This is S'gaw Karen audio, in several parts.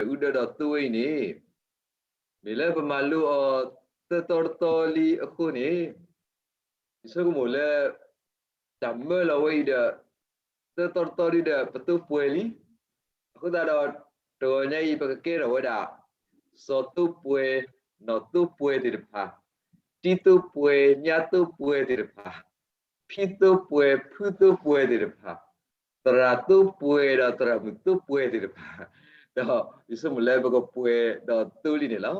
အူဒၢဒီးသိအံၤန့ၣ် မ့ၢ်လၢပမၤလိအီၤသၢသီတသီလံအဃိန့ၣ် ယဆိကမိၣ်လၢ တၢ်မၢလီၤဝဲအံၤဒီး သၢသီတသီဒုဒီး ပသိပှဲၤလံ. အဃိသတးဒီး တဂီၤညါအံၤ ပကကဲထီၣ်ဝဲဒၣ် စီၤသိပှဲၤ, နီၢ်သိပှဲၤသ့ၣ်တဖၣ်, တံၤသိပှဲၤ, ညါသိပှဲၤသ့ၣ်တဖၣ်, ဖံသိပှဲၤ, ဖုသိပှဲၤသ့ၣ်တဖၣ်, သရၣ်သိပှဲၤဒီးသရၣ်မုၣ်သိပှဲၤသ့ၣ်တဖၣ်, ဒီးယဆိကမိၣ်လၢပကပှဲၤဒီးသိလံန့ၣ်လီၤ.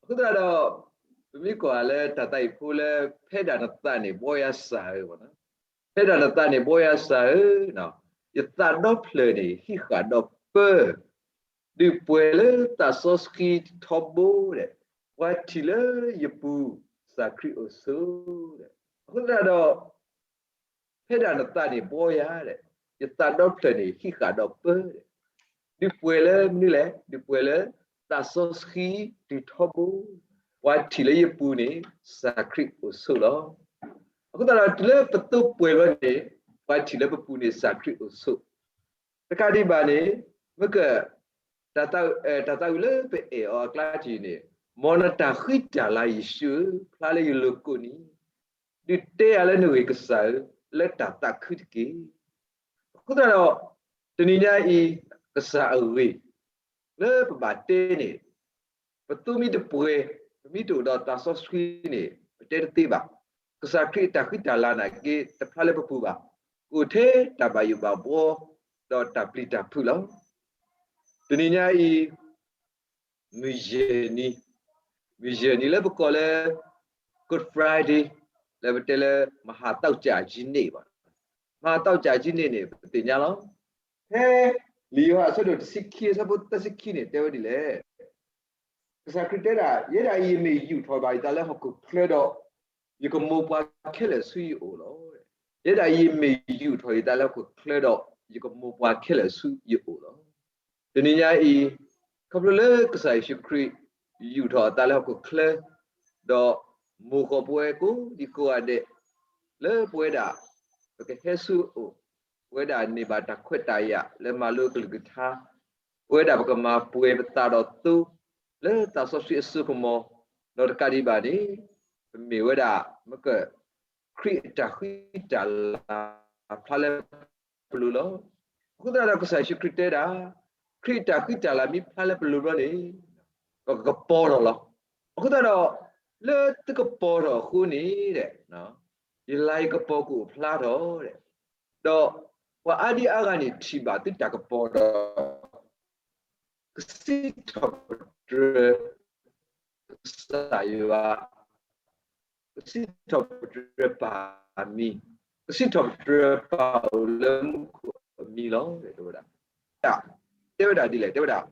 အဃိသတးဒီး ပမ့ၢ်ကွၢ်လၢတၢ်သးအံၤဖိလၢ ဖဲဒၣ်နသးန့ၣ်ဘှီယၤစၢ်ဧၢ, ဖဲဒၣ်နသးန့ၣ်ဘှီယၤစၢ်ဧၢ, ယသးဒီဖျၢၣ်န့ၣ်ဟံးဃာ်ဒီးပၢ, ဒုးပှဲၤလၢသးစီဆှံထီဘိဒီး ပှၤထံၣ်လၢယပူၤစၢ်ခရံာ်အိၣ်ဆိးဒီး, အဃိသတးဒီး ဖဲဒၣ်နသးန့ၣ်ဘှီယၤဒီး ယသးဒီဖျၢၣ်န့ၣ်ဟံးဃာ်ဒီးပၢဒီး, ဒုးပှဲၤလၢမနုၤလဲၣ်, ဒုးပှဲၤလၢသးစီဆှံတုၤထီဘိ, ပှၤထံၣ်လၢယပူၤန့ၣ် စၢ်ခရံာ်အိၣ်ဆိးလီၤ. အဃိသတးဒီး တုၤလၢပသိပှဲၤဘျီန့ၣ် ပှၤထံၣ်လၢပပူၤန့ၣ် စၢ်ခရံာ်အိၣ်ဆိး, တကးဒံးဘၣ်န့ၣ် မ့ၢ်က တၢ်သးဝံၣ်လၢပအဲၣ်အီၤအကျါတံၢ်န့ၣ်, မ်နတၢ်ဃံတၢ်လၤယ့ၣ်ၡူးဧၢ, ဖျါလၢယလိၤကိးနံၤ, ဒုးတဲယၤလၢနဂ့ၢ်ကစၢ်ဧၢ, လၢတၢ်သးခုတက့ၢ်. အဃိသတးဒီး တနံၤညါအံၤ ကစၢ်အဂ့ၢ် လၢပဘၣ်တဲန့ၣ်, ပသိမ့ၢ်တပှဲၤ, ပမ့ၢ်တအိၣ်ဒီးသးစီဆှံန့ၣ် ပတဲတသ့ဘၣ်. ကစၢ်ခရံာ်အတၢ်ဃံတၢ်လၤနာ်က့ တဖျါလၢပပူၤဘၣ်, ကအိၣ်ထဲတၢ်ဘၣ်ယိၣ်ဘၣ်ဘှီ ဒီးတၢ်ပျံၤတၢ်ဖုးလီၤ. တနံၤညါအံၤ မုၢ်ယဲၢ်နံၤ, မုၢ်ယဲၢ်နံၤလၢပကိးလၢ Good Friday, လၢပတဲလၢ မဟါသီကၠၣ်ကၠံန့ၣ်ဘၣ်, မဟါသီကၠၣ်ကၠံန့ၣ်န့ၣ် ပသ့ၣ်ညါလီၤ. ဖဲ လံာ်ယိၤဟၣ်အဆၢဒိၣ်တဆံခံ အဆၢဖိသၢဆံခံန့ၣ် တဲဝဲဒ်လဲၣ်. ကစၢ်ခရံာ်တဲဒၣ်, ယဲဒၣ်အံၤယမ့ၢ်ယူာ်ထီၣ်ဘၣ်ယသးလၢဟီၣ်ခိၣ်ချၢဒီး ယကမိၢ်ပှၢ်ခဲလၢာ်ဆူယအိၣ်လီၤ. ယဲဒၣ်အံၤယမ့ၢ်ယူာ်ထီၣ်ယသးလၢဟီၣ်ခိၣ်ချၢဒီး ယကမိၢ်ပှၢ်ခဲလၢာ်ဆူယအိၣ်လီၤ. တနံၤညါအံၤ ခီဖျိလၢကစၢ်ယ့ၣ်ၡူးခရံာ် ယူာ်ထီၣ်အသးလၢဟီၣ်ခိၣ်ချၢ ဒီးမိၢ်ဃီၤပဝဲကိးဒံကိးဂၤဒဲး လၢပဝဲဒၣ် ပကဟဲဆူအအိၣ်, ပဝဲဒၣ်န့ၢ်ဘၣ်တၢ်ခွဲးတၢ်ယာ်လၢမၤလိကလုၢ်ကထါ, ပဝဲဒၣ်ပကမၤပှဲၤပသးဒီးသိ လၢသးစီဆှံအစိကမီၤ, ဒီးတကးဒံးဘၣ်န့ၣ် ပမ့ၢ်ဝဲဒၣ် မ့ၢ်က ခရံာ်အတၢ်ဃံတၢ်လၤဖျါလၢပလိၤလီၤ. အဃိသတးဒီးကစၢ်ယ့ၣ်ၡူးခရံာ်တဲဒၣ်, ခရံာ်အတၢ်ဃံတၢ်လၤမ့ၢ်ဖျါလၢပလိၤဘျီန့ၣ် ပကကပီၤထီၣ်လီၤ. အဃိသတးဒီး လၢသုကပီၤထီၣ်အဃိန့ၣ်ဒီး ယလၤယကပီၤကအိၣ်ဖျါထီၣ်ဒီး, ဒီးပှၤအါဒံအါဂၤန့ၣ်ထံၣ်ဘၣ်သုတၢ်ကပီၤဒီး ကစံးထီၣ်ပတြၢၤ ကစၢ်ယွၤ, ကစံးထီၣ်ပတြၢၤပၢ်အမံၤ, ကစံးထီၣ်ပတြၢၤပၢ်အိၣ်လၢမူခိၣ်အမံၤလီၤ တဲဝဲဒၣ်. တဲဝဲဒၣ်ဒ်လဲၣ်, တဲဝဲဒၣ်,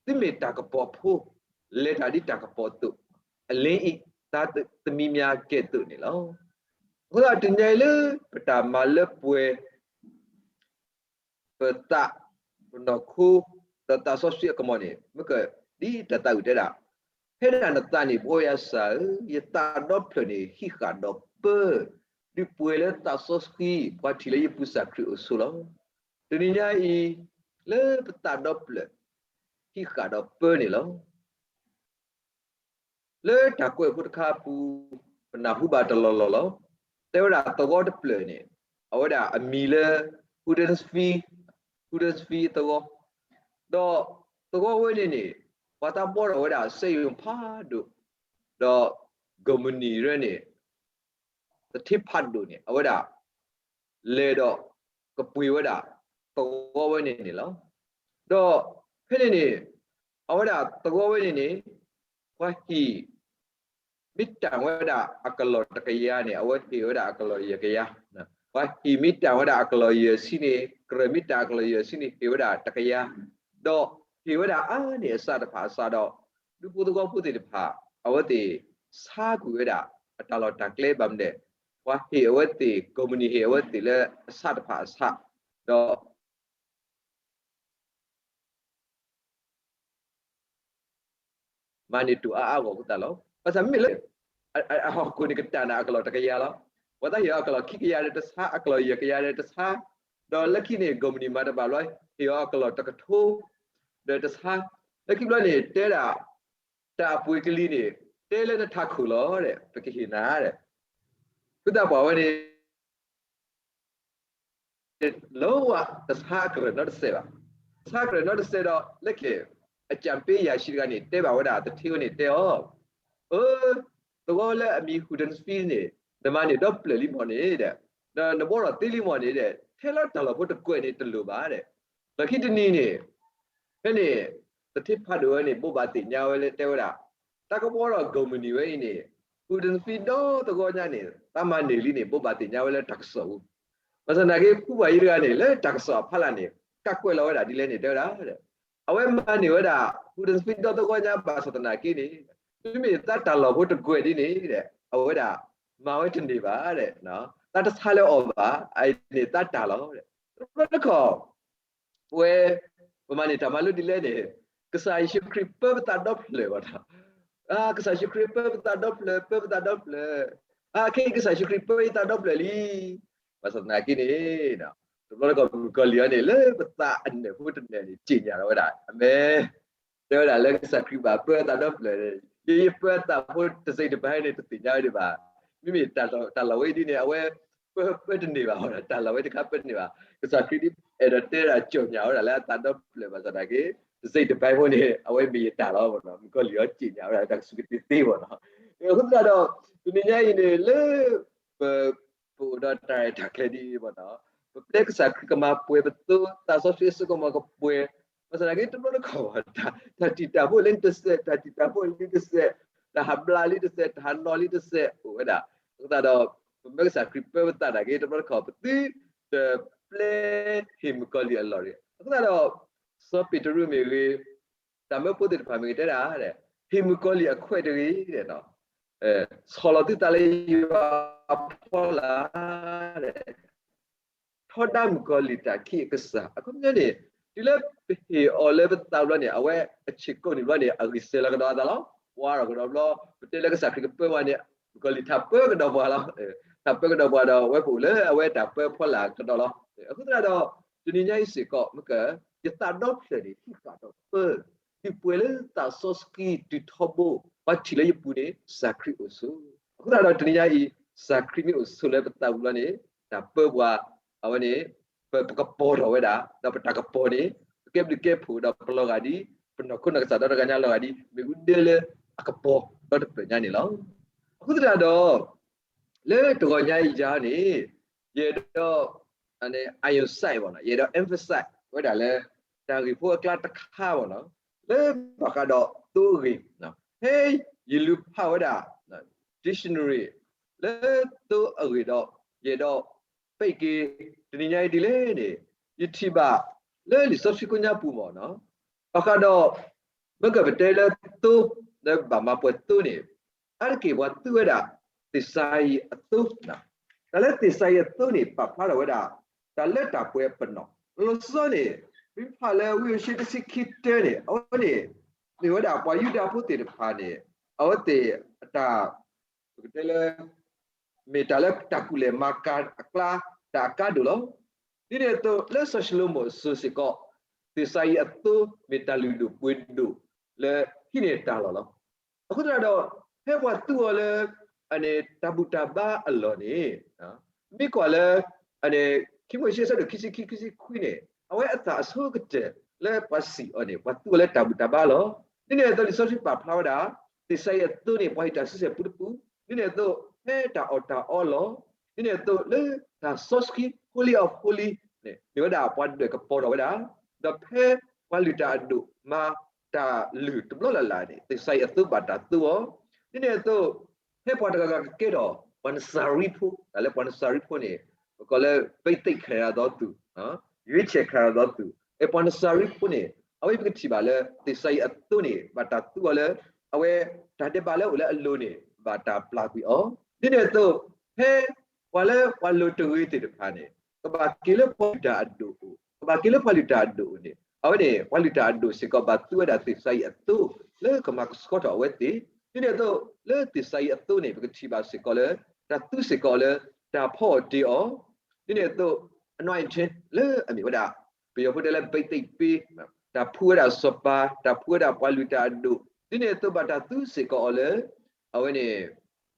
သုမ့ၢ်တၢ်ကပီၤဖိ, လဲၤတၢ်ဒ်တၢ်ကပီၤအသိး, အလ့အံၤ သးသမံမၠါကဲၣ်သိးန့ၣ်လီၤ. အဃိသတးတနံၤညါအံၤလၢ ပတၢ်မၤလၢပှဲၤ ပသး, ပနီၢ်ခိ, ဒီးသးစီဆှံအကမီၤန့ၣ် မ့ၢ်ကဒ်တၢ်သးဝံၣ်တဲဒၣ်, ဖဲဒၣ်နသးန့ၣ်ဘှီယၤစၢ်ဧၢ, ယသးဒီဖျၢၣ်န့ၣ်ဟံးဃာ်ဒီးပၢ, ဒုးပှဲၤလၢသးစီဆှံ, ပှၤထံၣ်လၢယပူၤစၢ်ခရံာ်အိၣ်ဆိးလီၤ. တနံၤညါအံၤ လၢပသးဒီဖျၢၣ် ဟံးဃာ်ဒီးပၢန့ၣ်လီၤ. လၢတၢ်ကွဲးဖိတခါအပူၤ ပနၢ်ဟူဘၣ်တလီၢ်လီၢ်လီၤ. တဲဝဲဒၣ်သဝီတဖျၢၣ်န့ၣ် အဝဲဒၣ်အမံၤလၢ Huddersfield, Huddersfield သဝီ, ဒီးသဝီဝဲန့ၣ်န့ၣ် ပှၤသးဘှီထီၣ်ဝဲဒၣ်စက်ရုံဖးဒိၣ်, ဒီးကုမ္ပဏီရဲန့ၣ် သထ့ဖးဒိၣ်န့ၣ် အဝဲဒၣ် လဲၤဒီးကပှ့ၤဝဲဒၣ်သဝီဝဲန့ၣ်န့ၣ်လီၤ. ဒီးဖဲန့ၣ်န့ၣ် အဝဲဒၣ်သဝီဝဲန့ၣ်န့ၣ် ပှၤဟ့ၣ် မ့ၢ်တၢ်ဝဲဒၣ်အကလီၢ်တကယၤန့ၣ် အဝဲဟ့ၣ်ဝဲဒၣ်အကလီၢ်ယဲၢ်ကယၤ, ပှၤဟ့ၣ်မ့ၢ်တၢ်ဝဲဒၣ်အကလီၢ်ယဲၢ်ဆံန့ၣ်, ကြၢးမ့ၢ်တၢ်အကလီၢ်ယဲၢ်ဆံန့ၣ် ဟ့ၣ်ဝဲဒၣ်တကယၤ, ဒီးဟ့ၣ်ဝဲဒၣ်အါန့ၢ်အစးတဖၣ်အစးဒီး ဒူဖိသဝီဖိသ့ၣ်တဖၣ် အဝဲသ့ၣ်ဆါကွံာ်ဝဲဒၣ် အတၢ်လီၢ်တၢ်ကျဲဘၣ်မနုၤလဲၣ်, ပှၤဟ့ၣ်အဝဲသ့ၣ် ကုမ္ပဏီ ဟ့ၣ်အဝဲသ့ၣ်လၢအစးတဖၣ်အစး, ဒီး မၤန့ၢ်တၢ်အါအါဂီၢ်ဂီၢ်အဃိသတးလီၤ. ဘၣ်ဆၣ်မ့မ့ၢ်လၢ အဟီၣ်ခိၣ်န့ၣ်ကတၢၢ်န့ၣ် အကလီၢ်တကယၤလီၤ. ပှၤသးဟ့ၣ်အီၤအကလီၢ်ခံကယၤဒီးတဆါ, အကလီၢ်ယဲၢ်ကယၤဒီးတဆါ, ဒီးလၢခံန့ၣ် ကုမ္ပဏီ မၤတဘၣ်ဘျီ ဟ့ၣ်အီၤအကလီၢ်တကထိဒီးတဆါ, လၢခံဘျီန့ၣ် တဲဒၣ် တၢ်အပှ့ၤကလံၤန့ၣ် တဲလၢနထးခိၣ်လီၤဒီး ပကဟ့ၣ်နၤဒီး ဖုသးပှၢ်ဝဲန့ၣ် လီၤဝဲတဆါအကရၢၢ်နီတစဲးဘၣ်. တဆါအကရၢၢ်နီတစဲးဒီး လၢခံ အကြံပေးအရာရှိတဂၤန့ၣ် တဲဘၣ်ဝဲဒၣ် သထ့ဝဲန့ၣ်တဲအီၤ, အၢ သဝီလၢအမံၤ ဟူဒၢနသံန့ၣ် နမၤန့ၢ်ဒီဖျၢၣ်လံမီၢ်န့ၣ်ဒီး နဘှီထီၣ်သ့လံမီၢ်န့ၣ်ဒီး ထဲလၢတၢ်လီၢ်ဖိတကွဲးန့ၣ်တလိၣ်ဘၣ်ဒီး လီၢ်ခံတနံၤန့ၣ် ဖဲန့ၣ် သထ့ဖးဒိၣ်ဝဲန့ၣ် ဘိးဘၣ်သ့ၣ်ညါဝဲလၢတဲဝဲဒၣ် တၢ်ကဘှီထီၣ်ကိးမုၢ်နံၤဝဲအံၤန့ၣ် ဟူဒၢနသံဒီသဝီညါန့ၣ် သးမၤန့ၢ်လံန့ၣ် ဘိးဘၣ်သ့ၣ်ညါဝဲလၢတၢ်ကစီၣ်ပူၤ, ဘၣ်ဆၣ်သနာ်က့ ဖုဘၣ်ယံၤတဂၤန့ၣ် လၢတၢ်ကစီၣ်အဖီလာ်န့ၣ် ကးကွဲးလီၤဝဲဒၣ်ဒ်လဲၣ်န့ၣ် တဲဝဲဒၣ် အဝဲမၤန့ၢ်ဝဲဒၣ် ဟူဒၢနသံဒီသဝီညါဘၣ်ဆၣ်သနာ်က့န့ၣ် မ့မ့ၢ်သးတၢ်လီၢ်ဖိတကွဲးဒ်န့ၣ်ဒီး အဝဲဒၣ် မၤဝဲတန့ၢ်ဘၣ်ဒီး သးတဆါလၢအီၤဘၣ် အအံၤန့ၣ်သးတၢ်လီၤဒီး တဘျီတခီၣ် ပဝဲ ပမၤန့ၢ်တၢ်မၤလိဒ်လဲၣ်န့ၣ် ကစၢ်ယ့ၣ်ၡူးခရံာ်ပၢပသးဒီဖျၢၣ်ဘၣ်ဒီး ကစၢ်ယ့ၣ်ၡူးခရံာ်ပၢပသးဒီဖျၢၣ် ပၢပသးဒီဖျၢၣ်, အခဲအံၤကစၢ်ယ့ၣ်ၡူးခရံာ်ပၢယသးဒီဖျၢၣ်လံ. ဘၣ်ဆၣ်သနာ်က့န့ၣ် တဘျီတခီၣ်မုၣ်ကီၤလံၢ်အံၤန့ၣ် လၢပသးအနၢၣ်ဖိတနၢၣ်န့ၣ် စံၣ်ညီၣ်ထီၣ်ဝဲဒၣ် အမဲ တဲဝဲဒၣ်လၢကစၢ်ခရံာ်ဘၣ်ပၢသးဒီဖျၢၣ်, ယယပၢသးဖိတစဲးတပၤန့ၣ် တသ့ၣ်ညါဝဲဒံးဘၣ်. မ့မ့ၢ်တၢ်လီၢ်ဝဲဒ်န့ၣ် အဝဲ ပၢ ပၢတန့ၢ်ဘၣ်ဝဲဒၣ် တၢ်လီၢ်ဝဲတခါပၢတန့ၢ်ဘၣ်. ကစၢ်ခရံာ်ဒ်အဲၣ်ဒိးတဲဒၣ် စံၣ်ညီၣ်ဝဲဒၣ်လၢအသးဒီဖျၢၣ်ဘၣ်ဆၣ်သနာ်က့ တစဲးတပၤဖိန့ၣ် အဝဲမ့ၢ်ယတၢ်လီၤဘၣ်နီၤ. မုၣ်ကီၤလံၢ်အီၤစံၣ်ညီၣ်ဝဲဒၣ်လၢတၢ်ကစူၢ်ကတ့သ့ဘၣ်နီၤ. အဃိသတးဒီး တနံၤညါအံၤန့ၣ် လၢ ပ ပအိၣ်ဒီးတၢ်ရဲၣ်တၢ်ကျဲၤဒ်အံၤဘၣ်နီၤ, ပပျဲကစၢ်ခရံာ်ကမၤပှဲၤပသိ သးစီဆှံအစိကမီၤကပှဲၤ, ဘၣ်ဆၣ်သနာ်က့တဘျီတခီၣ်ဘၣ် တၢ်တံာ်တာ်ဖိလၢတစဲး, တၢ်တံာ်တာ်ဖိလၢတစဲး, တၢ်ဟးဘျါလံတစဲး, တၢ်ဟးနီၣ်လံတစဲး အိၣ်ဝဲဒၣ်. အဃိသတးဒီး ပမၢကစၢ်ခရံာ်ပၢပသးနာ်က့ တဘျီတခီၣ် ပသုတပျဲဟ့ၣ်မုၣ်ကီၤလံၢ်အလီၢ်တဂ့ၤ. အဃိသတးဒီး စီၤပ့းတရူးမ့ၢ်ဂ့ၤ တၢ်မၢဖိသ့ၣ်တဖၣ်မ့ၢ်ဂ့ၤတဲဒၣ်, ဟ့ၣ်မုၣ်ကီၤလံၢ်အခွဲးတဂ့ၤ, ဆီၣ်လီၤသုသးလၢယွၤအဖီလာ် ထီဒါမုၣ်ကီၤလံၢ်တၢ်ခံးအကစၢ်. အခီပညီန့ၣ် တုၤလၢပဟ့ၣ်အီၤလၢပသးဘျီန့ၣ် အဝဲအဆ့ၣ်ကိးနံၣ်ဘျီန့ၣ် အဂံၢ်စဲၤလီၤကဒီးအသးလီၤ. ပှၤထီၣ်ကဒီးဘျီ ပတဲလၢကစၢ်ခရံာ်ကပၢပှၤန့ၣ် မုၣ်ကီၤလံၢ်ထးပၢကဒီးပှၤလီၤ. ထးပၢကဒီးပှၤဒီး အဝဲပအိၣ်လၢအဝဲတၢ်ပၢဖီလာ်ကဒီးလီၤ. အဃိသတးဒီး တနံၤညါအံၤစ့ၢ်ကီး မ့ၢ်က ယသးဒီဖျၢၣ်န့ၣ် ဟံးဃာ်ဒီးပၢ ဒုးပှဲၤလၢသးစီဆှံတုၤထီဘိ ပှၤထံၣ်လၢယပူၤန့ၣ် ကစၢ်ခရံာ်အိၣ်ဆိး. အဃိသတးဒီးတနံၤညါအံၤ ကစၢ်ခရံာ်မ့ၢ်အိၣ်ဆိးလၢပသးပူၤလီၤန့ၣ် တၢ်ပၢပှၤ အဝဲန့ၣ် ပ ပကပီၤထီၣ်ဝဲဒၣ် ဒီးပတၢ်ကပီၤန့ၣ် ပကဲဘျုးကဲဖှိၣ်ဒီးပလီၤဂာ်ဒ် ပနီၢ်ခိနီၢ်ကစၢ်ဒီတဂၤညါလီၤဂာ်ဒ် မ့ၣ်အူဒၢလၢအကပီၤဒီတဖျၢၣ်ညါန့ၣ်လီၤ. အဃိသတးဒီး လၢတဂီၤညါအံၤယၤန့ၣ် ယအဲၣ်ဒိး emphasize ဘၣ်နီၤ, ယအဲၣ်ဒိး emphasize ဝဲဒၣ်လၢ တၢ်ဂ့ၢ်ဖိအကျါတခါဘၣ်နီၤ, လၢဘၣ်ဃးဒီးသိအဂ့ၢ်, ဖဲယလူၤဖးဝဲဒၣ် dictionary လၢသိအဂ့ၢ်ဒီး ယအဲၣ်ဒိး ပဲာ်က့ၤ တနံၤညါအံၤဒ်လဲၣ်န့ၣ် ယထံၣ်ဘၣ်လၢလံာ်စီဆှံကိညါပူၤမ့ၢ်နီၤ, ဘၣ်ဃးဒီး မ့ၢ်ကပတဲလၢသိ လၢဘၣ်မၤပှဲၤသိန့ၣ် အါတက့ၢ်ပှၤသူဝဲဒၣ် သ့ၣ်စၤယံးအသိ, တၢ်လၢသ့ၣ်စၤယံးအသိန့ၣ် ပာ်ဖျါထီၣ်ဝဲဒၣ် တၢ်လၢတၢ်ပှဲၤပနီၣ် လီၤဆီန့ၣ် မ့ၢ်ဖးလၢဝံဧိၤၡ့တဆံခံတၢန့ၣ် အဝဲန့ၣ် မ့ၢ်ဝဲဒၣ်ပှၤယူဒၤဖိသ့ၣ်တဖၣ်န့ၣ် အဝဲသ့ၣ်အတၢ် ပကတဲလၢ မ့ၢ်တၢ်လၢတၢ်ကူၣ်လဲၤမၤကၤအကျါ တၢ်အကါဒိၣ်လီၤ. ဒ်န့ၣ်အသိး လၢစီၤၡလိၤမိၣ်အစိၤစ့ၢ်ကီး သ့ၣ်စၤယံးအသိ မ့ၢ်တၢ်လုၢ်ဒိၣ်ပှ့ၤဒိၣ်လၢဟံးန့ၢ်တၢ်လီၢ်လီၤ. အဃိသတးဒီး ဖဲပှၤသူအီၤလၢ တၢ်ဘူၣ်တၢ်ဘါအလီၢ်န့ၣ် မ့ၢ်ကွၢ်လၢ ခံမိၤၡ့အဆၢဒိၣ်ခံဆံခံ ခံဆံခွံန့ၣ် အဝဲအသၣ်အဆိကတၢၢ်လၢပှၤစံးအီၤန့ၣ် ပှၤသူအီၤလၢတၢ်ဘူၣ်တၢ်ဘါလီၤ. ဒ်န့ၣ်အသိး လံာ်စီဆှံပာ်ဖျါဝဲဒၣ် သ့ၣ်စၤယံးအသိန့ၣ် ပှၤဟ့ၣ်တၢ်ဆံဆဲၣ်ပူတပူၤ, ဒ်န့ၣ်အသိး ဖဲတၢ်အီၣ်တၢ်အီလီၢ်, ဒ်န့ၣ်အသိးလၢတၢ်စီဆှံ Holy of Holy န့ၣ် မ့ၢ်ဝဲဒၣ်ပှၤဒွဲၣ်ကပီၤထီၣ်ဝဲဒၣ်, ဒီးဖဲပှၤလုၢ်တၢ်အဒိၣ်မၤတၢ်လုၢ်တဘျီလၢ်လၢ်န့ၣ် သ့ၣ်စၤယံးအသိဘၣ်တၢ်သူအီၤ, ဒ်န့ၣ်အသိး ဖဲပှၤတဂၤဂၤကကဲထီၣ် ပှၤနစၤရံဖိ, တၢ်လၢပှၤနစၤရံဖိန့ၣ် ပကိးလၢ ဘိသိက်ခံရသောသူ, ရွေးချယ်ခံရသောသူ, ပှၤနစၤရံဖိန့ၣ် အဝဲပကထံၣ်ဘၣ်လၢ သ့ၣ်စၤယံးအသိန့ၣ် ဘၣ်တၢ်သူအီၤလၢ အဝဲတၢ်ဒဲးဘးလၢအိၣ်လၢအလိၤန့ၣ် ဘၣ်တၢ်ပျၢ်ကွံာ်အီၤ, ဒ်န့ၣ်အသိး ဖဲပှၤလၢပှၤလိၤတဂ့ၤသ့ၣ်တဖၣ်န့ၣ် ကဘၣ်က့ၤလၢပှၤလုၢ်တၢ်အဒိၣ်အိၣ်, ကဘၣ်က့ၤလၢပှၤလုၢ်တၢ်အဒိၣ်အိၣ်န့ၣ် အဝဲန့ၣ် ပှၤလုၢ်တၢ်အဒိၣ်စ့ၢ်ကီးဘၣ်သူဝဲဒၣ်သ့ၣ်စၤယံးအသိ လၢကမၤကဆှီထီၣ်အဝဲသ့ၣ်, ဒ်န့ၣ်အသိး လၢသ့ၣ်စၤယံးအသိန့ၣ် ပကထံၣ်ဘၣ်စ့ၢ်ကီးလၢ တၢ်သူစ့ၢ်ကီးလၢ တၢ်ဖီအီၣ်တ့ၢ်အီၤ, ဒ်န့ၣ်အသိး anointing လၢအမ့ၢ်ဝဲဒၣ် ပယီၤဖိတဲလၢ ဘိသိက်ပ့ တၢ်ဖှူဝဲဒၣ်စီၤပၤ, တၢ်ဖှူဝဲဒၣ်ပှၤလုၢ်တၢ်အဒိၣ်, ဒ်န့ၣ်အသိးဘၣ်တၢ်သူစ့ၢ်ကီးအီၤလၢ အဝဲန့ၣ်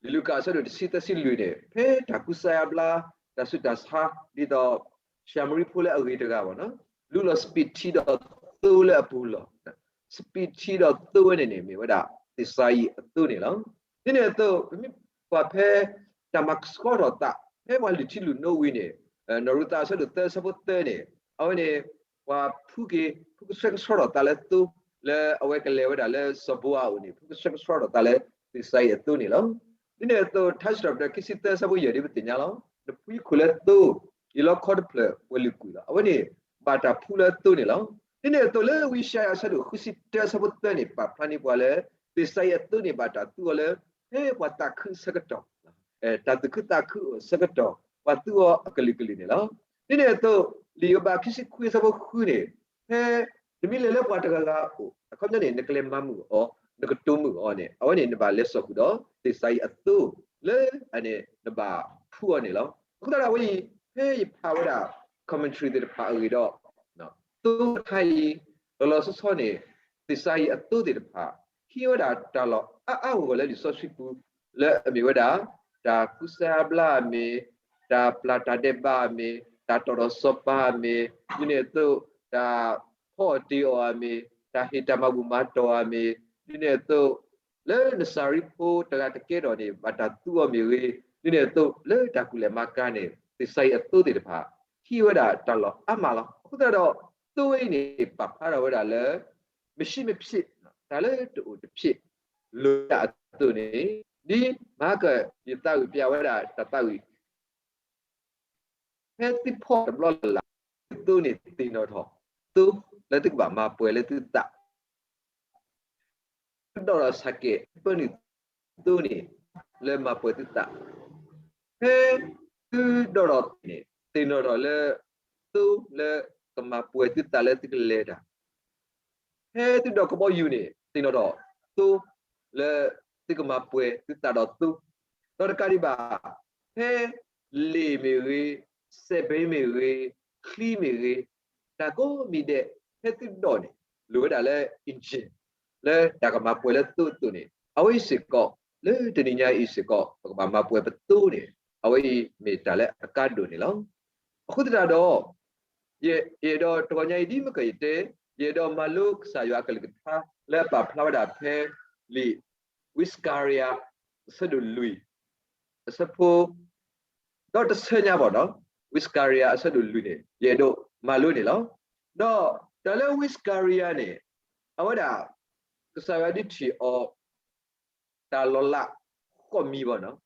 လံာ်လူၤကၣ်အဆၢဒိၣ်တဆံသၢဆံလွံၢ်န့ၣ် ဖဲတၢ်ကူစါယါဘျါ တၢ်ဆူးတၢ်ဆါ ဒ်သိး ၡၤမရံဖိလၢအဂ့ၤတဂၤဘၣ်နီၤ လူလီၤစပံးထံဒီးသိလၢအပူၤလီၢ်, စပံးထံဒီးသိဝဲန့ၣ်န့ၣ် မ့ၢ်ဝဲဒၣ်သ့ၣ်စါယံၤအသိန့ၣ်လီၤ. ဒ်န့ၣ်အသိး ပမ့ၢ်ကွၢ်ဖဲ တၢ်မၤကဆှီထီၣ်သး ဖဲပှၤလုၢ်ထံလုၢ်နိဝံၤန့ၣ် နီၢ်ရူၤသးအဆၢဒိၣ်သၢအဆၢဖိသၢန့ၣ် အဝဲန့ၣ် ပှၤဖှူက့ၤ ဖှူကဆှဲကဆှီထီၣ်သးလၢသိ လၢအဝဲကလဲၤဝဲဒၣ်လၢစီၤဘိအၤအအိၣ်န့ၣ် ဖှူကဆှဲကဆှီထီၣ်သးလၢသ့ၣ်စါယံၤအသိန့ၣ်လီၤ. ဒ်န့ၣ်အသိး ထါစံးထီၣ်ပတြၢၤခံဆံသၢအဆၢဖိယဲၢ်ဒ်ပသ့ၣ်ညါလီၤ. နဖှူယခိၣ်လၢသိ, ယလီခီတဖျၢၣ်ပှဲၤလုာ်ကွံာ်လီၤ. အဝဲန့ၣ် ဘၣ်တၢ်ဖှူလၢသိန့ၣ်လီၤ. ဒ်န့ၣ်အသိးလၢဝံယၡါယၤအဆၢဒိၣ်ဃုဆံတၢအဆၢဖိသၢန့ၣ် ပာ်ဖျါန့ၢ်ပှၤလၢ သ့ၣ်စါယံၤအသိန့ၣ်ဘၣ်တၢ်သူအီၤလၢ ဖဲပှၤသးခုအဆၢကတီၢ် တၢ်သူၣ်ခုသးခုအိၣ်အဆၢကတီၢ် ပှၤသူအီၤအကလုာ်ကလုာ်န့ၣ်လီၤ. ဒ်န့ၣ်အသိး လံာ်ယိၤဘးခံဆံခွံအဆၢဖိဃုန့ၣ် ဖဲ နမ့ၢ်လဲၤလၢပှၤတဂၤဂၤအအိၣ် အခီပညီန့ၣ် နကလဲၤမၤမုာ်အီၤ နကတိၤမုာ်အီၤန့ၣ် အဝဲန့ၣ်နဘၣ်လဲၤစိာ်ဃုာ်ဒီး သ့ၣ်စါယံၤအသိ လၢအန့ၣ် နဘၣ်ဖှူအီၤန့ၣ်လီၤ. အဃိသတးဒီးအဝဲအံၤ ဖဲယဖးဝဲဒၣ် commentary သ့ၣ်တဖၣ်အဂ့ၢ်ဒီး သိတခါအံၤ လီၤလီၤဆီဆီန့ၣ် သ့ၣ်စါယံၤအသိသ့ၣ်တဖၣ် ဟံးဝဲဒၣ်တၢ်လီၢ်အါအါဂီၢ်ဂီၢ်လၢလံာ်စီဆှံပူၤ လၢအမ့ၢ်ဝဲဒၣ် တၢ်ကူစါဘျါအမ့ၢ်, တၢ်ပျၢ်တၢ်ဒဲးဘးအမ့ၢ်, တၢ်တီၣ်ထီၣ်စီၤပၤအမ့ၢ်, ဒ်န့ၣ်အသိး တၢ်ဖီအီၣ်တ့ၤအီၣ်အမ့ၢ်, တၢ်ဟ့ၣ်တၢ်မၤဘူၣ်မၤတီၢ်အမ့ၢ်, ဒ်န့ၣ်အသိး လၢနစၤရံဖိတဂၤတကဲထီၣ်န့ၣ် ဘၣ်တၢ်သူအီၤမ့ၢ်ဂ့ၤ, ဒ်န့ၣ်အသိး လၢတၢ်ကူၣ်လဲၤမၤကၤန့ၣ် သ့ၣ်စါယံၤအသိသ့ၣ်တဖၣ် ဟံးဝဲဒၣ်တၢ်လီၢ်အါမးလီၤ. အဃိသတးဒီး သိဝဲအံၤန့ၣ် ပာ်ဖျါထီၣ်ဝဲဒၣ်လၢ မ့ၢ်ဆံးမ့ၢ်ဖျဲး တၢ်လၢတအိၣ်တဖျဲး လိၤဒၣ်အသိးန့ၣ် ဒ်မဟါကၢ်ယသးဝံၣ်ပျးဝဲဒၣ်တၢ်သးဝံၣ် ဖဲသုဖီၣ်တဘျီလၢ်လၢ် သုသိန့ၣ်သ့ၣ်နီၣ်ထီၣ် သိလၢသုကဘၣ်မၤပှဲၤလၢသုသး သုဒီးထီၣ်ဆၣ်ကဲၣ် ပၢနုာ်သိန့ၣ် လၢမၤပှဲၤသုသး ဖဲသုဒီးထီၣ်န့ၣ် သ့ၣ်နီၣ်ထီၣ်လၢ သိလၢကမၤပှဲၤသုသးလၢသုကလဲၤတၢ် ဖဲသုဒီးကဘီယူၤန့ၣ် သ့ၣ်နီၣ်ထီၣ်သိ လၢသုကမၤပှဲၤသုသးဒီးသိ ဒီးတကးဒံးဘၣ် ဖဲလ့ၣ်မ့ၢ်ဂ့ၤ, စဲးဘ့မ့ၢ်ဂ့ၤ, ချံမ့ၢ်ဂ့ၤ, တၢ်ကိးမံၤဒဲး ဖဲသုဒီးန့ၣ် လိၣ်ဝဲဒၣ်လၢ engine လၢတၢ်ကမၤပှဲၤလၢသိအသိးန့ၣ် အဝဲအံၤစ့ၢ်ကီး လၢတနံၤညါအံၤစ့ၢ်ကီး ပကဘၣ်မၤပှဲၤပသိန့ၣ် အဝဲအံၤမ့ၢ်တၢ်လၢအကါဒိၣ်န့ၣ်လီၤ. အဃိသတးဒီး ယအဲၣ်ဒိးတဂီၤညါအံၤဒ်မ့ၢ်ကယတဲ ယအဲၣ်ဒိးမၤလိကစၢ်ယွၤအကလုၢ်ကထါ လၢအပာ်ဖျါဝဲဒၣ်ဖဲ လံာ် ဝံစကၤရယၤ အဆၢဒိၣ်လွံၢ် အဆၢဖိ ဒီးတဆၢညါဘၣ်ဒီး ဝံစကၤရယၤ အဆၢဒိၣ်လွံၢ်န့ၣ် ယအဲၣ်ဒိးမၤလိန့ၣ်လီၤ. ဒီးတၢ်လၢ ဝံစကၤရယၤ န့ၣ် အဝဲဒၣ် ကစၢ်ယွၤဒုးထံၣ်အီၤ တၢ်လီၤလးဃိးမံၤဘၣ်နီၤ,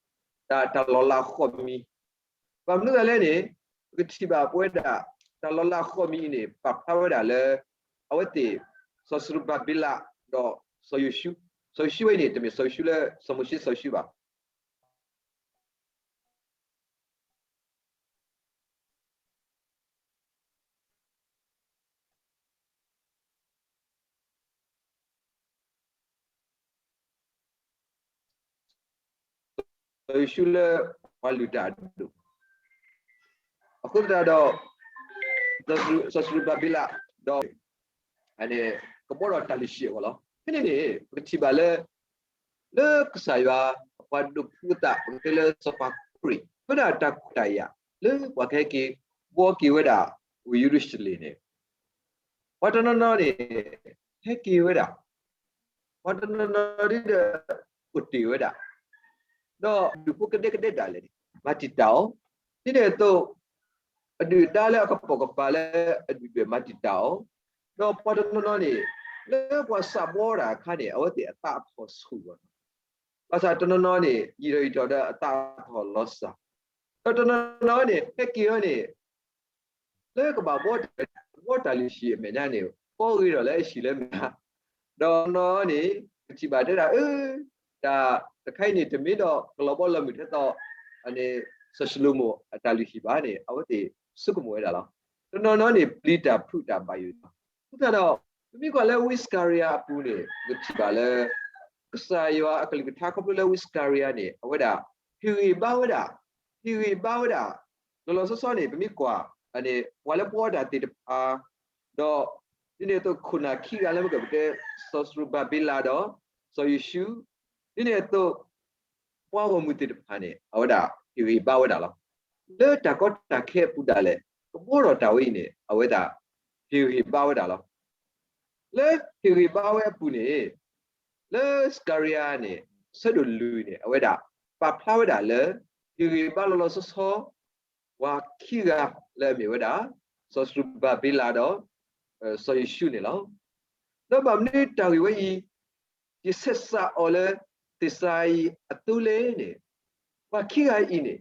တၢ် တၢ်လီၤလးဃိးမံၤ, ဘၣ်မနုၤအဃိလဲၣ်န့ၣ် ပကထံၣ်ဘၣ်ပဝဲဒၣ် တၢ်လီၤလးဃိးမံၤအံၤန့ၣ် ပာ်ဖျါဝဲဒၣ်လၢ အဝဲသ့ၣ် စီၤစရူဘၤဘ့လး ဒီးစီၤယိၤၡူ, စီၤယိၤၡူဝဲအံၤန့ၣ် တမ့ၢ်စီၤယိၤၡူလၢစီၤမိၤၡ့စီၤယိၤၡူဘၣ် စီၤယိၤၡူလၢပှၤလုၢ်တၢ်အဒိၣ်, အဃိသတးဒီး စီၤစရူဘၤဘ့လး ဒီး ကဘီဒီးတၢ်လုၢ်ဟံၣ်အဂီၢ်လီၤ. ဖဲန့ၣ်န့ၣ် ပကထံၣ်ဘၣ်လၢ လၢကစၢ်ယွၤအပှၤဒိးဖှူအသး ပကတဲလၢစီၤပၤခိရံၣ် အဝဲဒၣ်တၢ်ခွဲးတၢ်ယာ် လၢပှၤကဟဲက့ၤဘှီက့ၤဝဲဒၣ် ဝ့ၢ်ယရူၤၡလ့ၣ်န့ၣ် ပှၤတနီၤနီၤန့ၣ် ဟဲက့ၤဝဲဒၣ်, ပှၤတနီၤနီၤဒ်ဒီး အိၣ်တ့ၢ်ဝဲဒၣ်, ဒီးဒူၣ်ဖိကဒဲကဒဲဒၣ်လဲာ်န့ၣ် မၤတံာ်တာ်အီၤ, ဒ်န့ၣ်အသိး အဒုၣ်အဒါလၢအကပိာ်ကပၤလၢအဒုၣ်ဒွဲၣ်မၤတံာ်တာ်အီၤ, ဒီးပှၤတနီၤနီၤန့ၣ် လၢပှၤစးဘှီတၢ်အခါန့ၣ် အဝဲသ့ၣ်အသးအထီၣ်ဆူၣ်ဘၣ်နီၤ, ဘၣ်ဆၣ်တနီၤနီၤန့ၣ် ယံာ်ထီၣ်ယံာ်ထီၣ်ဒီးအသးအထီၣ်လီၤစၢ်, ဒီးတနီၤနီၤန့ၣ် ဟဲက့ၤဝဲန့ၣ် လၢကဘၣ်ဘှီတၢ် ဘှီတၢ်လုၢ်ဟံၣ်အမဲာ်ညါန့ၣ် ဘှီဂ့ၤထီၣ်လၢအဟံၣ်လၢမဲာ်ညါ, ဒီးနီၤန့ၣ် ပထံၣ်ဘၣ်တဲဒၣ် အၢ တၢ်တခါအံၤန့ၣ် တမ့ၢ်ဒီးကလီၤဘှီလီၤမုၢ်ထဲသိး စီၤၡလိၤမိၣ်အတၢ်လုၢ်ဟံၣ်ဘၣ်န့ၣ် အဝဲသ့ၣ်ဆိကမိၣ်ဝဲဒၣ်လီၤ. တနီၤနီၤန့ၣ် ပျံၤတၢ်ဖုးတၢ်ဘၣ်ယိၣ်လီၤ. အဃိသတးဒီး ပမ့ၢ်ကွၢ်လၢဝံစကၤရယၤအပူၤန့ၣ် ပကထံၣ်ဘၣ်လၢ ကစၢ်ယွၤအကလုၢ်ကထါခီဖျိလၢဝံစကၤရယၤန့ၣ် အဝဲဒၣ် ဟ့ၣ်ဂံၢ်ဘါဝဲဒၣ်, ဟ့ၣ်ဂံၢ်ဘါဝဲဒၣ်, လီၤလီၤဆီဆီန့ၣ် ပမ့ၢ်ကွၢ်န့ၣ် ပှၤလၢဘှီတၢ်သ့ၣ်တဖၣ် ဒီး ဒ်န့ၣ်အသိးခိၣ်နၢ်ခံဂၤလၢမ့ၢ်ကပတဲ စီၤစရူၤဘၤဘ့လးဒီး စီၤယိၤၡူ, ဒ်န့ၣ်အသိး ပှၤဂီၢ်မုၢ်သ့ၣ်တဖၣ်န့ၣ် အဝဲဒၣ်ဟ့ၣ်ဂံၢ်ဘါဝဲဒၣ်လီၤ. လၢတၢ်ကီတၢ်ခဲအပူၤဒၣ်လဲာ် ကဘှီထီၣ်တၢ်ဝဲအံၤန့ၣ် အဝဲဒၣ်ဟ့ၣ်ဂံၢ်ဘါဝဲဒၣ်လီၤ. လၢဟ့ၣ်ဂံၢ်ဘါဝဲအပူၤန့ၣ် လၢစကၤရယၤန့ၣ် အဆၢဒိၣ်လွံၢ်န့ၣ် အဝဲဒၣ်ပာ်ဖျါဝဲဒၣ်လၢ ဟ့ၣ်ဂံၢ်ဘါလီၤလီၤဆီဆီ ပှၤခံဂၤလၢအမ့ၢ်ဝဲဒၣ် စီၤစရူၤဘၤဘ့လးဒီး စီၤယိၤၡူန့ၣ်လီၤ. ဒီးဘၣ်မနုၤတၢ်ဂ့ၢ်ဝဲအံၤ ယဆဲးစးအီၤလၢသ့းစၤယံးအသိးလဲၣ်န့ၣ်, ပှၤခံဂၤအံၤန့ၣ်,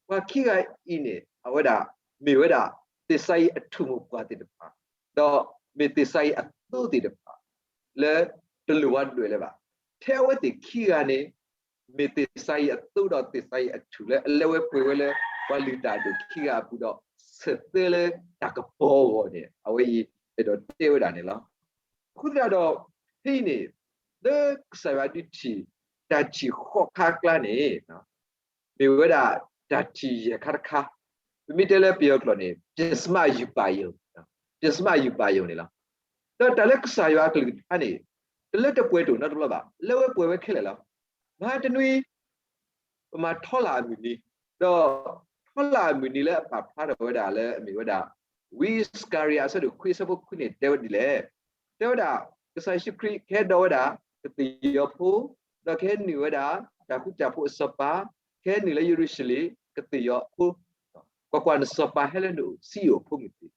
ပှၤခံဂၤအံၤန့ၣ် အဝဲဒၣ်မ့ၢ်ဝဲဒၣ် သ့းစၤယံးအထူၣ်မိၢ်ပှၢ်သ့ၣ်တဖၣ်, ဒီးမ့ၢ်သ့းစၤယံးအသိးသ့ၣ်တဖၣ် လၢတလိၣ်ဝဲဒွဲၣ်လၢၤဘၣ်. ထဲအဝဲသ့ၣ်ခံဂၤန့ၣ် မ့ၢ်သ့းစၤယံးအသိးဒီးသ့းစၤယံးအထူၣ်လၢအလဲၤဝဲပှဲၤဝဲလၢ ပှၤလုၢ်တၢ်အဒိၣ်ခံဂၤအပူၤဒီး ဆၢသၢလၢတၢ်ကပီၤအဂီၢ်န့ၣ် အဝဲအံၤအဲၣ်ဒိးတဲဝဲဒၣ်န့ၣ်လီၤ. အဃိသတးဒီး ဖဲအံၤန့ၣ် လၢကစၢ်ယွၤဒုးထံၣ် တၢ်ထံၣ်ဃိးခါအကျါန့ၣ် မ့ၢ်ဝဲဒၣ်တၢ်ထံၣ်ယဲၢ်ခါတခါ, ပမ့ၢ်တဲလၢပယီၤကျိာ်န့ၣ် ပြစ်မှားယူပါရုံ, ပြစ်မှားယူပါရုံန့ၣ်လီၤ. ဒီးတၢ်လၢကစၢ်ယွၤအကလုၢ်ကထါန့ၣ် တလၢတပှဲၤတအိၣ်နီတဘျီဘၣ်, လၢဝဲပှဲၤဝဲခဲလၢာ်လီၤ. မဟါတနွံ ပမၤထီလၣ်အမုၢ်နံၤ, ဒီးထီလၣ်အမုၢ်နံၤလၢအပာ်ဖျါထီၣ်ဝဲဒၣ်လၢအမ့ၢ်ဝဲဒၣ် ဝံစကၤရယၤ အဆၢဒိၣ်ခွံအဆၢဖိခွံန့ၣ် တဲဝဲဒ်လဲၣ်, တဲဝဲဒၣ် ကစၢ်ယ့ၣ်ၡူးခရံာ်ကဟဲဒိးဝဲဒၣ်ကသ့ၣ်ယီၤဖိ, ဒီးကဟဲနုာ်ဝဲဒၣ်တၢ်ဃူတၢ်ဖိးအစီၤပၤ, ကဟဲနုာ်လၢယရူၤၡလ့ၣ် ကသ့ၣ်ယီၤအဖိ, ကွၢ်ကွၢ်, နစီၤပၤဟဲလၢနအိၣ်ဆံးအိၣ်ဖိမုၢ်သ့ၣ်,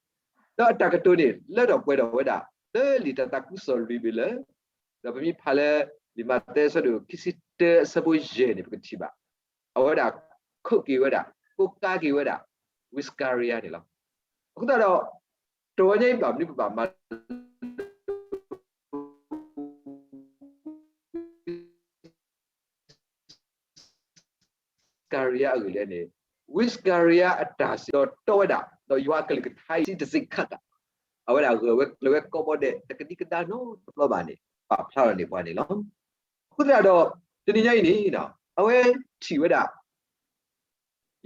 ဒီးအတၢ်ကတိၤန့ၣ် လၢထီၣ်ပှဲၤထီၣ်ဝဲဒၣ် လၢလံာ်တၢ်သးခုကစီၣ်လွံၢ်ဘ့ၣ်လၢ ဒီးပမ့ၢ်ဖးလၢ လံာ်မးသဲအဆၢဒိၣ်ခံဆံတၢအဆၢဖိယဲၢ်န့ၣ် ပကထံၣ်ဘၣ်, အဝဲဒၣ် quote က့ၤဝဲဒၣ်, ကိးကါက့ၤဝဲဒၣ် ဝံစကၤရယၤန့ၣ်လီၤ. အဃိသတးဒီး တဂီၤညါအံၤဘၣ်မနုၤပဘၣ်မၤ ဝံစကၤရယၤအဂ့ၢ်လဲၣ်န့ၣ်, ဝံစကၤရယၤအတၢ်စံးဒီးတီဝဲဒၣ် ဒီးယွၤအကလုၢ်ကထါအံၤ စံးတစ့းခၣ်တၢ်, အဝဲဒၣ်ဂၢၢ်ဝဲကျၢၤဝဲကိးဘီဒဲး တကဒံကဒါနီတဘျီဘၣ်န့ၣ် ပာ်ဖျါထီၣ်န့ၢ်ပှၤန့ၣ်လီၤ. အဃိသတးဒီး တနံၤညါအံၤန့ၣ် အဝဲထံၣ်ဝဲဒၣ်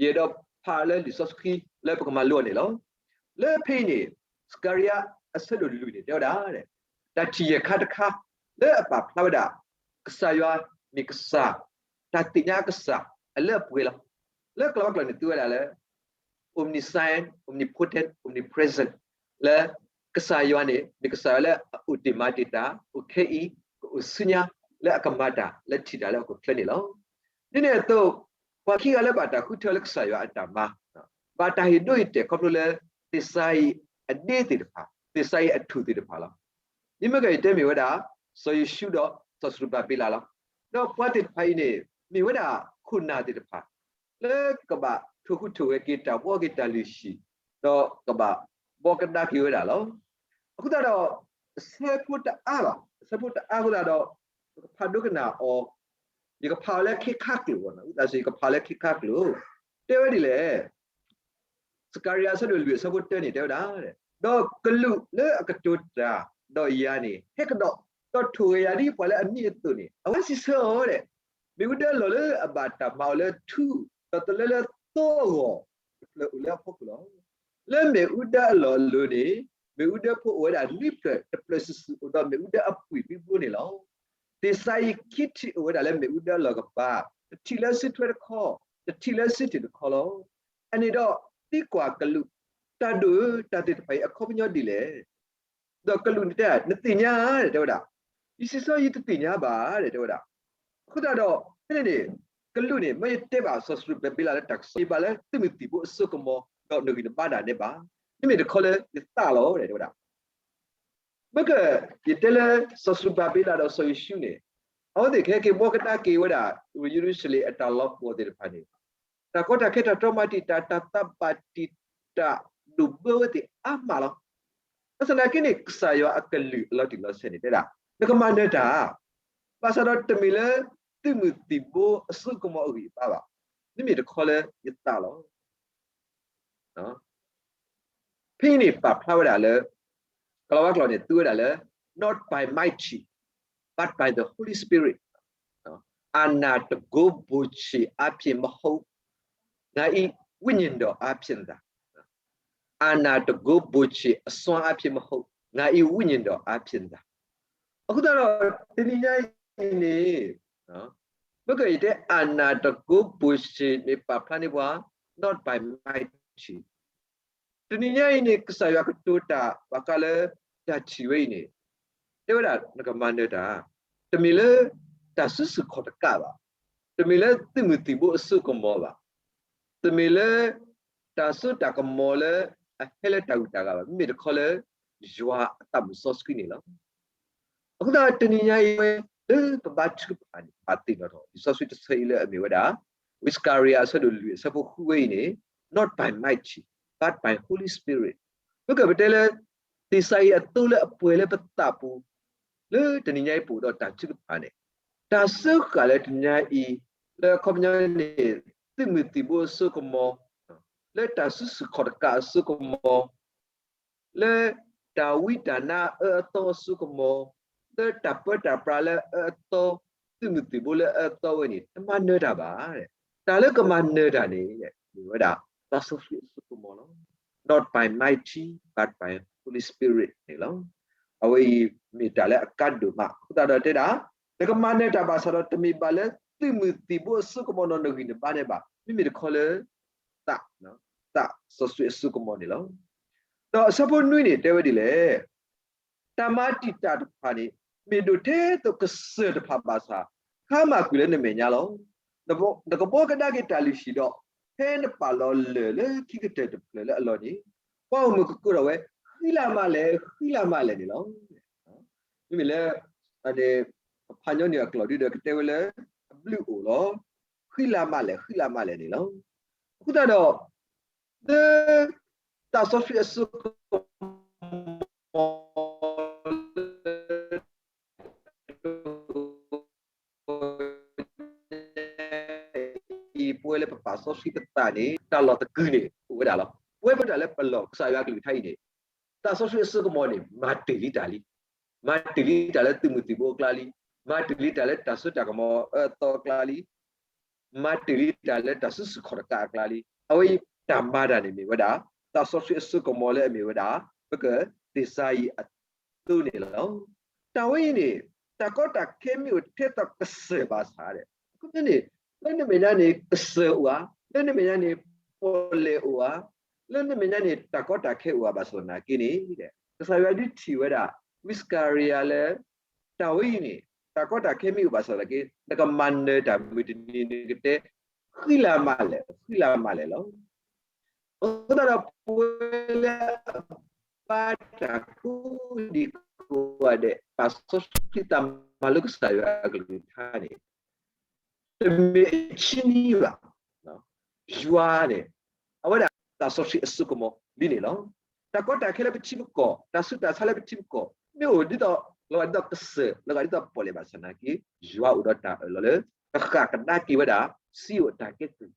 ယအဲၣ်ဒိးဖးလၢလံာ်စီဆှံလၢပကမၤလိအီၤန့ၣ်လီၤ. လၢဖဲအံၤန့ၣ် စကၤရယၤအဆၢဒိၣ်လွံၢ်န့ၣ် တဲဝဲဒၣ် တၢ်ထံၣ်ယဲၢ်ခါတခါ လၢအပာ်ဖျါဝဲဒၣ် ကစၢ်ယွၤမ့ၢ်ကစၢ်, တၢ်သ့ၣ်ညါအကစၢ်အလၢအပှဲၤလီၤ. လၢကလၤဝါကျိာ်န့ၣ် သူဝဲဒၣ်လၢ omniscient, omnipotent, omnipresent လၢကစၢ်ယွၤန့ၣ် မ့ၢ်ကစၢ်ယွၤလၢအအိၣ်တ့ၢ်မၤတ့ၢ်တၢ်, အိၣ်ခဲအံၤ, ကအိၣ်ဆူညါ, လၢအကမၤတၢ်လၢထံၣ်တၢ်လၢဟီၣ်ခိၣ်ချၢန့ၣ်လီၤ. ဒ်န့ၣ်အသိး ပှၤခံဂၤလၢဘၣ်တၢ်ဃုထၢလၢကစၢ်ယွၤအတၢ်မၤ ဘၣ်တၢ်ဟ့ၣ်ဒိအံၤတဲာ်ခီဖျိလၢ သ့းစၤယံးအဒ့သ့ၣ်တဖၣ်, သ့းစၤယံးအထူၣ်သ့ၣ်တဖၣ်လီၤ. မ့မ့ၢ်ကယတဲမ့ၢ်ဝဲဒၣ် စီၤယိၤၡူဒီးစီၤစရူၤဘၤဘ့လးလီၤ. ဒီးပှၤသ့ၣ်တဖၣ်အံၤန့ၣ် မ့ၢ်ဝဲဒၣ်ခိၣ်နၢ်သ့ၣ်တဖၣ် လၢကဘၣ်ထိၣ်ဟူးထိၣ်ဂဲၤက့ၤတၢ်ဘှီက့ၤတၢ်လုၢ်ဟံၣ်, ဒီးကဘၣ်ဘှီကဒါက့ၤဝဲဒၣ်လီၤ. အဃိသတးဒီး အဆၢဖိတအါဘၣ်, အဆၢဖိတအါအဃိသတးဒီး ပကဖးဒိကနၣ်အီၤ, ယကဖးအီၤလၢခ့ခါကျိာ်, အဃိသတး ယကဖးလၢခ့ခါကျိာ်, တဲဝဲဒ်လဲၣ် စကၤရယၤအဆၢဒိၣ်လွံၢ်အဆၢဖိတၢန့ၣ် တဲဝဲဒၣ်, ဒီးကလူးလၢအကတိၤတၢ်ဒီးယၤန့ၣ် ဟဲကဒီး, ဒီးထိၣ်ဂဲၤယၤဒ်ပှၤလၢအမံအသိးန့ၣ် အဝဲစံးဆၢအီၤဒဲး, မ့ၣ်အူဒၢအလီၢ်လၢအဘၣ်တၢ်မၤအီၤလၢထူ, ဒီးတလၢလၢသိအဂီၢ် တဖျၢၣ်အိၣ်လၢအဖီခိၣ်လီၤ. လၢမ့ၣ်အူဒၢအလီၢ်အလိၤန့ၣ် မ့ၣ်အူဒၢဖိအိၣ်ဝဲဒၣ်နွံဖျၢၣ်, တဖျၢၣ်စုာ်စုာ်အိၣ်ဒီးမ့ၣ်အူဒၢအပှံာ်မ့ၣ်အူဘိန့ၣ်လီၤ. သ့းစၤယံးခံထံၣ်အိၣ်ဝဲဒၣ်လၢမ့ၣ်အူဒၢအလီၢ်ကပၤ, တထံၣ်လၢစုထွဲတခီ, တထံၣ်လၢစုထံၣ်တခီလီၤ. အန့ၣ်ဒီးသံကွၢ်ကလူး, တၢ်ဒိၣ်ဧၢ, တၢ်သ့ၣ်တဖၣ်အံၤအခီပညီဒ်လဲၣ်. ဒီးကလူးန့ၣ်တဲ, နသ့ၣ်ညါဧါ တဲဝဲဒၣ်, ယစံးဆၢယတသ့ၣ်ညါဘၣ် တဲဝဲဒၣ်. အဃိသတးဒီး ဖဲန့ၣ်န့ၣ် ကလူးန့ၣ် မ့ၢ်ယတဲဘၣ်စီၤစရူၤဘၤဘ့လးလၢတၢ်ကစီၣ် ယဘၣ်လၢသုးမုၢ်သံၣ်ဘိအစိကမီၤ ဒီးနဂံၢ်နဘါဒၣ်နဲဘၣ်, မ့မ့ၢ်တခီလၢယသးလီၤ တဲဝဲဒၣ်. မ့ၢ်က, ယတဲလၢစီၤစရူၤဘၤဘ့လးဒီးစီၤယိၤၡူန့ၣ် အဝဲသ့ၣ်ကဟဲက့ၤဘှီကဒါက့ၤဝဲဒၣ် ယရူၤၡလ့ၣ်အတၢ်လီၤပှီၢ်သ့ၣ်တဖၣ်န့ၣ် တၢ်ကီတၢ်ခဲ တၢ်တြီမၤတံာ်တာ် တၢ်သးဘၣ်တံာ်တာ်ဒိၣ်ဘၢဝဲသ့ၣ်အါမးလီၤ. ဘၣ်ဆၣ်သနာ်က့န့ၣ် ကစၢ်ယွၤအကလုၢ်အလီၤတံၢ်လီၤဆဲးန့ၣ် တဲဒၣ် နကမၤနၢၤတၢ်, ဘၣ်ဆၣ်ဒီးတမ့ၢ်လၢသုးမုၢ်သံၣ်ဘိအစိကမီၤအဂံၢ်အဘါဘၣ်, မ့မ့ၢ်တခီလၢယသးလီၤ. ဖဲအံၤန့ၣ်ပာ်ဖျါဝဲဒၣ်လၢ ကလၤဝါကျိာ်န့ၣ် သူဝဲဒၣ်လၢ not by mighty, but by the Holy Spirit, အာဏာတန်ခိုးဗိုလ်ခြေအားဖြင့်မဟုတ်, ငါ၏ဝိညာဉ်တော်အားဖြင့်သာ, အာဏာတန်ခိုးဗိုလ်ခြေအစွမ်းအားဖြင့်မဟုတ်, ငါ့ဝိညာဉ်တော်အားဖြင့်သာ. အဃိသတးဒီး တနံၤညါအံၤန့ၣ် မ့ၢ်ကယတဲ အာဏာတန်ခိုး position န့ၣ် ပာ်ဖျါန့ၢ်ပှၤ not by mighty. တနံၤညါအံၤန့ၣ် ကစၢ်ယွၤကတိၤတၢ်ဘၣ်ဃးလၢ တၢ်ထံၣ်ဝဲအံၤန့ၣ် တဲဝဲဒၣ် နကမၤနၢၤတၢ် တမ့ၢ်လၢ တၢ်စုဆူၣ်ခီၣ်တကးဘၣ်, တမ့ၢ်လၢသုးမုၢ်သံၣ်ဘိအစိကမီၤဘၣ်, တမ့ၢ်လၢ တၢ်စိတၢ်ကမီၤလၢ အဟဲလၢတၢ်ဂုၤတၢ်ဂၤဘၣ်, မ့မ့ၢ်တခီလၢ ယွၤအသးမုၣ်စီဆှံန့ၣ်လီၤ. အဃိသတး တနံၤညါအံၤဝဲ လၢပဘါထုကဖၣ်န့ၣ် ပာ်သ့ၣ်နီၣ်ထီၣ် လံာ်စီဆှံတဆၢအံၤလၢအမ့ၢ်ဝဲဒၣ် ဝံစကၤရယၤ အဆၢဒိၣ်လွံၢ် အဆၢဖိဃုဝဲအံၤန့ၣ် not by mighty, but by Holy Spirit. မ့ၢ်ကပတဲလၢ သ့ၣ်စၤယံးအသိလၢအပှဲၤလၢပသးပူၤ လၢတနံၤညါအံၤပအိၣ်ဒီးတၢ်ထုကဖၣ်န့ၣ် တၢ်စၢဃာ်လၢတနံၤညါအံၤ လၢအခီပညီန့ၣ် သုးမုၢ်သံၣ်ဘိအစိကမီၤ, လၢတၢ်စုဆူၣ်ခီၣ်တကးအစိကမီၤ, လၢတၢ်ဝံတၢ်နါအအၢအသီအစိကမီၤ, လၢတၢ်ပၢတၢ်ပြးလၢအအၢအသီ, သုးမုၢ်သံၣ်ဘိလၢအအၢအသီဝဲန့ၣ် တမၤနၢၤတၢ်ဘၣ်. တၢ်လၢကမၤနၢၤတၢ်န့ၣ် မ့ၢ်ဝဲဒၣ် သးစီဆှံအစိကမီၤလီၤ. Not by mighty, but by Holy Spirit န့ၣ်လီၤ. အဝဲအံၤမ့ၢ်တၢ်လၢအကါဒိၣ်မး အဃိသတးဒီးတဲဒၣ် နကမၤနၢၤတၢ်ဘၣ်ဆၣ်ဒီး တမ့ၢ်ဘၣ်လၢသုးမုၢ်သံၣ်ဘိအစိကမီၤဒီးနဂံၢ်နဘါန့ၣ်ဘၣ်, မ့မ့ၢ်တခီလၢ သး, သးစီဆှံအစိကမီၤန့ၣ်လီၤ. ဒီးအဆၢဖိနွံန့ၣ် တဲဝဲဒ်လဲၣ်, တၢ်မၤတံာ်တာ်တဖၣ်န့ၣ် မ့ၢ်ဒိးထဲသိးကစၢၢ်တဖၣ်ဘၣ်ဆၣ်, ခါမၢ်ကွံာ်လၢနမဲာ်ညါလီၤ. နကဘှီကဒါက့ၤတၢ်လုၢ်ဟံၣ်ဒီး ဖဲနပာ်လီၤလၢၢ်လၢခံကတၢၢ်တဖျၢၣ်လၢအလီၢ်န့ၣ်, ပှၤဂီၢ်မုၢ်ကကိးထီၣ်ဝဲ ဃံလၤမးလဲၣ်, ဃံလၤမးလဲၣ်န့ၣ်လီၤ. မ့မ့ၢ်လၢ ပဖးညီနုၢ်အကျိာ်ဒ်ဒီး ကတဲဝဲလၢ အဘျုးအိၣ်လီၤ. ဃံလၤမးလဲၣ်, ဃံလၤမးလဲၣ်န့ၣ်လီၤ. အဃိသတးဒီး လၢ သးစီဆှံအစိကမီၤလၢ အံၤ ပဝဲလၢပပာ်စီဆှံပသးန့ၣ် တၢ်လီၢ်သကုၤန့ၣ် အိၣ်ဝဲဒၣ်လီၤ. ပဝဲပတၢ်လၢပလီၢ်ကစၢ်ယွၤအကလုၢ်ကထါအံၤန့ၣ် သးစီဆှံအစိကမီၤန့ၣ် မၤတ့ၢ်လံတၢ်လံ. မၤတ့ၢ်လံတၢ်လၢသုးမုၢ်သံၣ်ဘိအကျါလံ. မၤတ့ၢ်လံတၢ်လၢတၢ်စိတၢ်ကမီၤအအၢအသီအကျါလံ. မၤတ့ၢ်လံတၢ်လၢတၢ်စုဆူၣ်ခီၣ်တကးအကျါလံ. အဝဲအံၤတၢ်မၤတၢ်န့ၣ်မ့ၢ်ဝဲဒၣ် သးစီဆှံအစိကမီၤလၢအမ့ၢ်ဝဲဒၣ် ပကသ့ၣ်စၤယံးအသိန့ၣ်လီၤ. တၢ်ဝဲအံၤန့ၣ် တၢ်ကီတၢ်ခဲမ့ၢ်အိၣ်ထဲသိးကစၢၢ်ဘၣ်ဆၣ်ဒီး အခီပညီန့ၣ် လၢနမဲာ်ညါန့ၣ် ကစၢၢ်အိၣ်ဧါ, လၢနမဲာ်ညါန့ၣ် ပီၣ်လဲၣ်အိၣ်ဧါ, လၢနမဲာ်ညါန့ၣ် တၢ်ကီတၢ်ခဲအိၣ်ဧါဘၣ်ဆၣ်သနာ်က့န့ၣ် ကစၢ်ယွၤဒုးထံၣ်ဝဲဒၣ် ဝံစကၤရယၤလၢ တၢ်ဝဲအံၤန့ၣ် တၢ်ကီတၢ်ခဲမ့ၢ်အိၣ်ဘၣ်ဆၣ်သနာ်က့ နကမၤနၢၤတၢ်မုၢ်တနံၤန့ၣ် နကတဲ ဃံလၤမးလဲၣ်, ဃံလၤမးလဲၣ်လီၤ. အဃိသတးဒီး ပဝဲလၢအဘါတၢ်ကိးဒံကိးဂၤဒဲး ပာ်စီဆှံသးမၤလိကစၢ်ယွၤအကလုၢ်ကထါန့ၣ် တမ့ၢ်အဆံနံဘၣ်. ယွၤန့ၣ် အဝဲဒၣ်သးစီဆှံအစိကမီၤလံန့ၣ်လီၤ. တၢ်ကီတၢ်ခဲလၢပထံပကီၢ်, တၢ်ဆူးတၢ်ဆါလၢပထံပကီၢ် မ့ၢ်အိၣ်ဒ်သိး လီၤဂာ်ဒ်သိးကစၢၢ်, လီၤဂာ်ဒ်သိးပီၣ်လဲၣ်ဘၣ်ဆၣ်သနာ်က့ ယွၤအိၣ်ဒီးတၢ်အၢၣ်လီၤလၢ ကဃၣ်ကဒါက့ၤဝဲဒၣ် စံယိၣ်အတၢ်ကဲကုၢ်,